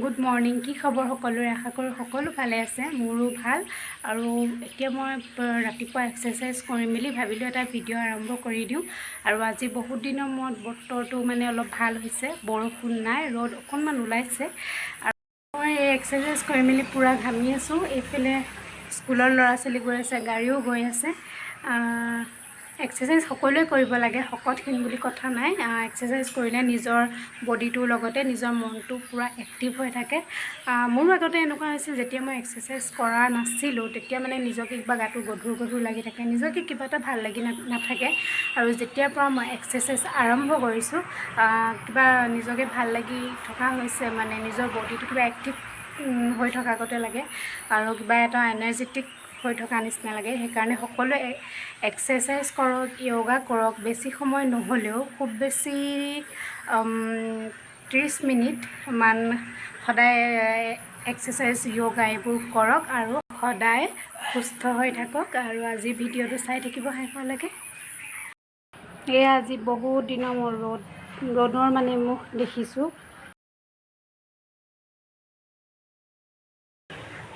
Good morning, কি খবৰ সকলোৰে? আশা কৰোঁ সকলো ভালে আছে, মোৰো ভাল। আৰু এতিয়া মই ৰাতিপুৱা এক্সাৰচাইজ কৰিম বুলি ভাবিলোঁ, এটা ভিডিঅ' আৰম্ভ কৰি দিওঁ। আৰু আজি বহুত দিনৰ মূৰত বতৰটো মানে অলপ ভাল হৈছে, বৰষুণ নাই, ৰ'দ অকণমান ওলাইছে। আৰু মই এই এক্সাৰচাইজ কৰি মেলি পূৰা ঘামি আছোঁ। এইফালে স্কুলৰ ল'ৰা ছোৱালী গৈ আছে, গাড়ীও গৈ আছে। এক্সাৰচাইজ সকলোৱে কৰিব লাগে, শকত ক্ষীণ বুলি কথা নাই। এক্সাৰচাইজ কৰিলে নিজৰ বডিটোৰ লগতে নিজৰ মনটো পূৰা এক্টিভ হৈ থাকে। মোৰো আগতে এনেকুৱা হৈছিল, যেতিয়া মই এক্সাৰচাইজ কৰা নাছিলোঁ তেতিয়া মানে নিজকে কিবা গাটো গধুৰ গধুৰ লাগি থাকে, নিজকে কিবা এটা ভাল লাগি নাথাকে। আৰু যেতিয়াৰ পৰা মই এক্সাৰচাইজ আৰম্ভ কৰিছোঁ, কিবা নিজকে ভাল লাগি থকা হৈছে, মানে নিজৰ বডিটো কিবা এক্টিভ হৈ থকা গতে লাগে আৰু কিবা এটা এনাৰ্জেটিক হৈ থকা নিচিনা লাগে। সেইকাৰণে সকলোৱে এক্সাৰচাইজ কৰক, য়োগা কৰক, বেছি সময় নহ'লেও খুব বেছি 30 মিনিটমান সদায় এক্সাৰচাইজ, য়োগা এইবোৰ কৰক আৰু সদায় সুস্থ হৈ থাকক। আৰু আজি ভিডিঅ'টো চাই থাকিব শেষলৈকে। এয়া আজি বহুত দিনৰ মূৰত ৰ'দৰ মানে মুখ দেখিছোঁ।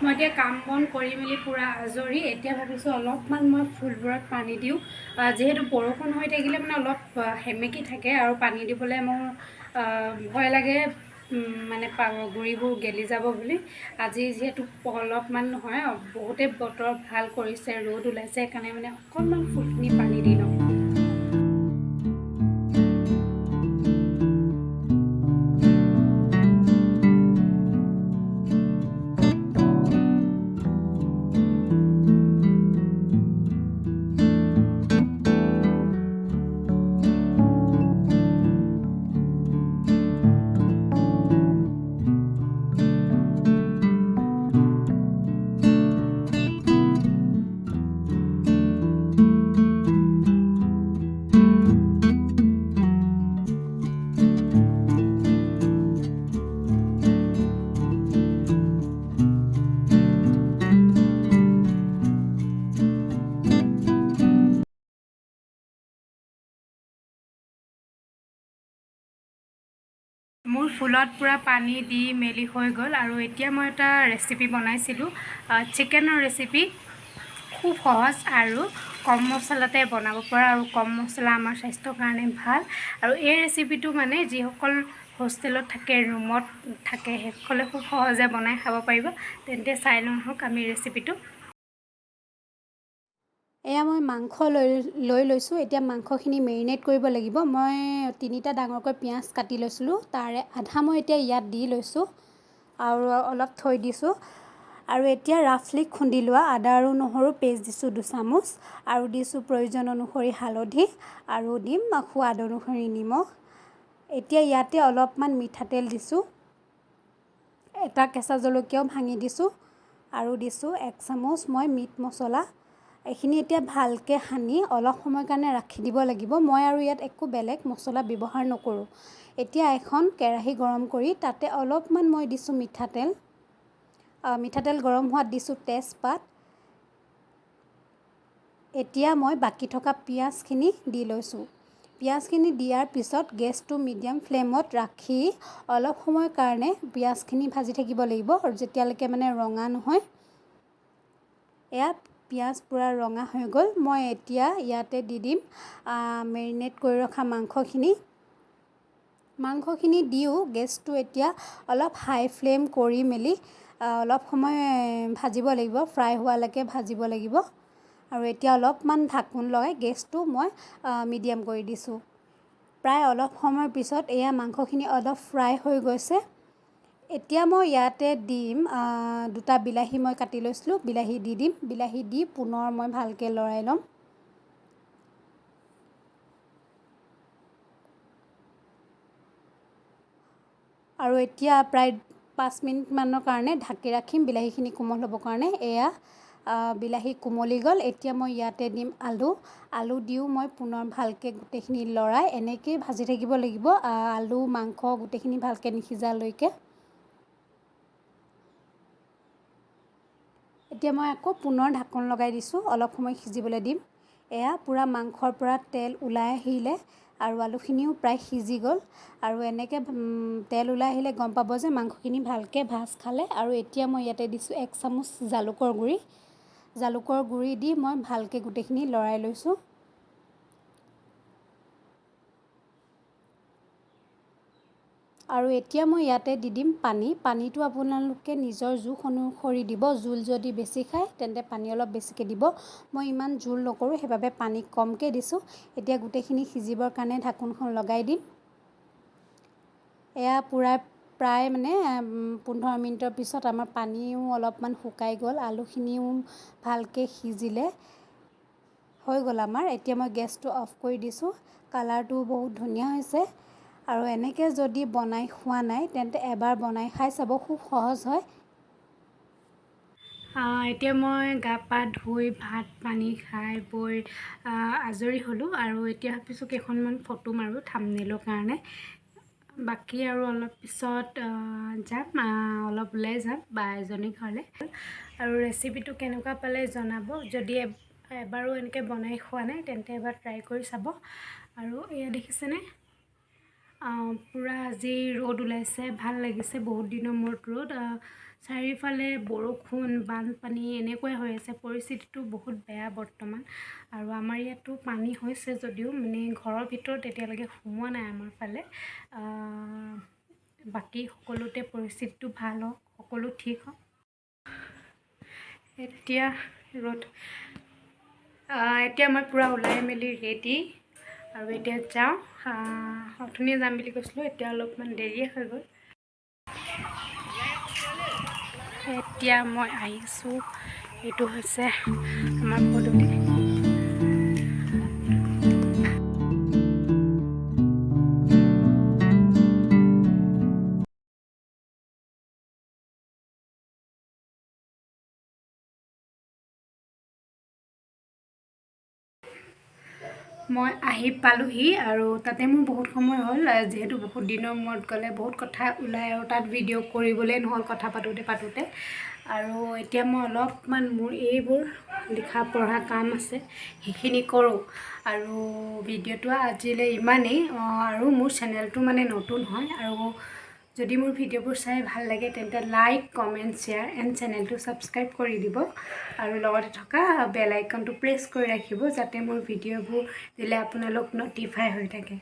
মই এতিয়া কাম বন কৰি মেলি পূৰা আজৰি। এতিয়া ভাবিছোঁ অলপমান মই ফুলবোৰত পানী দিওঁ। যিহেতু বৰষুণ হৈ থাকিলে মানে অলপ সেমেকি থাকে আৰু পানী দিবলৈ মোৰ ভয় লাগে, মানে গুৰিবোৰ গেলি যাব বুলি। আজি যিহেতু অলপমান নহয়, বহুতেই বতৰ ভাল কৰিছে, ৰ'দ ওলাইছে, সেইকাৰণে মানে অকণমান ফুলখিনি পানী দি লওঁ। মোৰ ফুলত পূৰা পানী দি মেলি হৈ গ'ল। আৰু এতিয়া মই এটা ৰেচিপি বনাইছিলোঁ, চিকেনৰ ৰেচিপি। খুব সহজ আৰু কম মছলাতে বনাব পৰা আৰু কম মছলা আমাৰ স্বাস্থ্যৰ কাৰণে ভাল। আৰু এই ৰেচিপিটো মানে যিসকল হোষ্টেলত থাকে, ৰুমত থাকে, সেইসকলে খুব সহজে বনাই খাব পাৰিব। তেন্তে চাই লওঁ আহক আমি ৰেচিপিটো। এয়া মই মাংস লৈ লৈ লৈছোঁ। এতিয়া মাংসখিনি মেৰিনেট কৰিব লাগিব। মই তিনিটা ডাঙৰকৈ পিঁয়াজ কাটি লৈছিলোঁ, তাৰে আধা মই এতিয়া ইয়াত দি লৈছোঁ আৰু অলপ থৈ দিছোঁ। আৰু এতিয়া ৰাফলি খুন্দি লোৱা আদা আৰু নহৰু পেষ্ট দিছোঁ 2 চামুচ আৰু দিছোঁ প্ৰয়োজন অনুসৰি হালধি আৰু দিম সোৱাদ অনুসৰি নিমখ। এতিয়া ইয়াতে অলপমান মিঠাতেল দিছোঁ, এটা কেঁচা জলকীয়াও ভাঙি দিছোঁ আৰু দিছোঁ 1 চামুচ মই মিট মছলা। এইখিনি এতিয়া ভালকৈ সানি অলপ সময়ৰ কাৰণে ৰাখি দিব লাগিব। মই আৰু ইয়াত একো বেলেগ মছলা ব্যৱহাৰ নকৰোঁ। এতিয়া এখন কেৰাহী গৰম কৰি তাতে অলপমান মই দিছোঁ মিঠাতেল। মিঠাতেল গৰম হোৱাত দিছোঁ তেজপাত। এতিয়া মই বাকী থকা পিঁয়াজখিনি দি লৈছোঁ। পিঁয়াজখিনি দিয়াৰ পিছত গেছটো মিডিয়াম ফ্লেমত ৰাখি অলপ সময়ৰ কাৰণে পিঁয়াজখিনি ভাজি থাকিব লাগিব আৰু যেতিয়ালৈকে মানে ৰঙা নহয়। এয়া পিঁয়াজ পূৰা ৰঙা হৈ গ'ল। মই এতিয়া ইয়াতে দি দিম মেৰিনেট কৰি ৰখা মাংসখিনি। মাংসখিনি দিও গেছটো এতিয়া অলপ হাই ফ্লেম কৰি মেলি অলপ সময় ভাজিব লাগিব, ফ্ৰাই হোৱালৈকে ভাজিব লাগিব। আৰু এতিয়া অলপমান ঢাকোন লগাই গেছটো মই মিডিয়াম কৰি দিছোঁ। প্ৰায় অলপ সময়ৰ পিছত এয়া মাংসখিনি অলপ ফ্ৰাই হৈ গৈছে। এতিয়া মই ইয়াতে দিম দুটা বিলাহী, মই কাটি লৈছিলোঁ, বিলাহী দি দিম। বিলাহী দি পুনৰ মই ভালকৈ লৰাই ল'ম। আৰু এতিয়া প্ৰায় 5 মিনিটমানৰ কাৰণে ঢাকি ৰাখিম বিলাহীখিনি কোমল হ'বৰ কাৰণে। এয়া বিলাহী কোমলি গ'ল। এতিয়া মই ইয়াতে দিম আলু। আলু দিও মই পুনৰ ভালকৈ গোটেইখিনি লৰাই এনেকৈয়ে ভাজি থাকিব লাগিব, আলু মাংস গোটেইখিনি ভালকৈ নিসিজালৈকে। এতিয়া মই আকৌ পুনৰ ঢাকোন লগাই দিছোঁ, অলপ সময় সিজিবলৈ দিম। এয়া পূৰা মাংসৰ পৰা তেল ওলাই আহিলে। আৰু আলুখিনিও প্ৰায় সিজি গ'ল। আৰু এনেকৈ তেল ওলাই আহিলে গম পাব যে মাংসখিনি ভালকৈ ভাজ খালে। আৰু এতিয়া মই ইয়াতে দিছোঁ 1 চামুচ জালুকৰ গুড়ি। জালুকৰ গুড়ি দি মই ভালকৈ গোটেইখিনি লৰাই লৈছোঁ। আৰু এতিয়া মই ইয়াতে দি দিম পানী। পানীটো আপোনালোকে নিজৰ জোখ অনুসৰি দিব। জোল যদি বেছি খায় তেন্তে পানী অলপ বেছিকৈ দিব। মই ইমান জোল নকৰোঁ, সেইবাবে পানী কমকৈ দিছোঁ। এতিয়া গোটেইখিনি সিজিবৰ কাৰণে ঢাকোনখন লগাই দিম। এয়া পূৰা প্ৰায় মানে 15 মিনিটৰ পিছত আমাৰ পানীও অলপমান শুকাই গ'ল, আলুখিনিও ভালকৈ সিজিলে, হৈ গ'ল আমাৰ। এতিয়া মই গেছটো অফ কৰি দিছোঁ। কালাৰটোও বহুত ধুনীয়া হৈছে। আৰু এনেকৈ যদি বনাই খোৱা নাই তেন্তে এবাৰ বনাই খাই চাব, খুব সহজ হয়। এতিয়া মই গা পা ধুই ভাত পানী খাই বৈ আজৰি হ'লোঁ। আৰু এতিয়া ভাবিছোঁ কেইখনমান ফটো মাৰোঁ থাম্বনেইলৰ কাৰণে। বাকী আৰু অলপ পিছত যাম, অলপ ওলাই যাম বা এজনীৰ ঘৰলৈ। আৰু ৰেচিপিটো কেনেকুৱা পালে জনাব। যদি এবাৰো এনেকৈ বনাই খোৱা নাই তেন্তে এবাৰ ট্ৰাই কৰি চাব। আৰু এয়া দেখিছেনে, পূৰা আজি ৰ'দ ওলাইছে, ভাল লাগিছে। বহুত দিনৰ মূৰত ৰ'দ। চাৰিওফালে বৰষুণ, বানপানী এনেকুৱাই হৈ আছে। পৰিস্থিতিটো বহুত বেয়া বৰ্তমান। আৰু আমাৰ ইয়াতো পানী হৈছে যদিও মানে ঘৰৰ ভিতৰত এতিয়ালৈকে সোমোৱা নাই আমাৰ ফালে। বাকী সকলোতে পৰিস্থিতিটো ভাল হওক, সকলো ঠিক হওক। এতিয়া ৰ'দ, এতিয়া মই পূৰা ওলাই মেলি ৰেডি। আৰু এতিয়া যাওঁ। অথনিয়ে যাম বুলি কৈছিলোঁ, এতিয়া অলপমান দেৰিয়ে হৈ গ'ল। এতিয়া মই আহিছোঁ, এইটো হৈছে আমাৰ পদূলি। মই আহি পালোহি আৰু তাতে মোৰ বহুত সময় হ'ল, যিহেতু বহুত দিনৰ মূৰত গ'লে বহুত কথা ওলায় আৰু তাত ভিডিঅ' কৰিবলৈ নহ'ল কথা পাতোঁতে পাতোঁতে। আৰু এতিয়া মই অলপমান মোৰ এইবোৰ লিখা পঢ়া কাম আছে, সেইখিনি কৰোঁ। আৰু ভিডিঅ'টো আজিলৈ ইমানেই। আৰু মোৰ চেনেলটো মানে নতুন হয়, আৰু যদি মোৰ ভিডিঅ'বোৰ চাই ভাল লাগে তেন্তে লাইক, কমেণ্ট, শ্বেয়াৰ এণ্ড চেনেলটো ছাবস্ক্ৰাইব কৰি দিব। আৰু লগতে থকা বেল আইকনটো প্ৰেছ কৰি ৰাখিব, যাতে মোৰ ভিডিঅ'বোৰ দিলে আপোনালোক ন'টিফাই হৈ থাকে।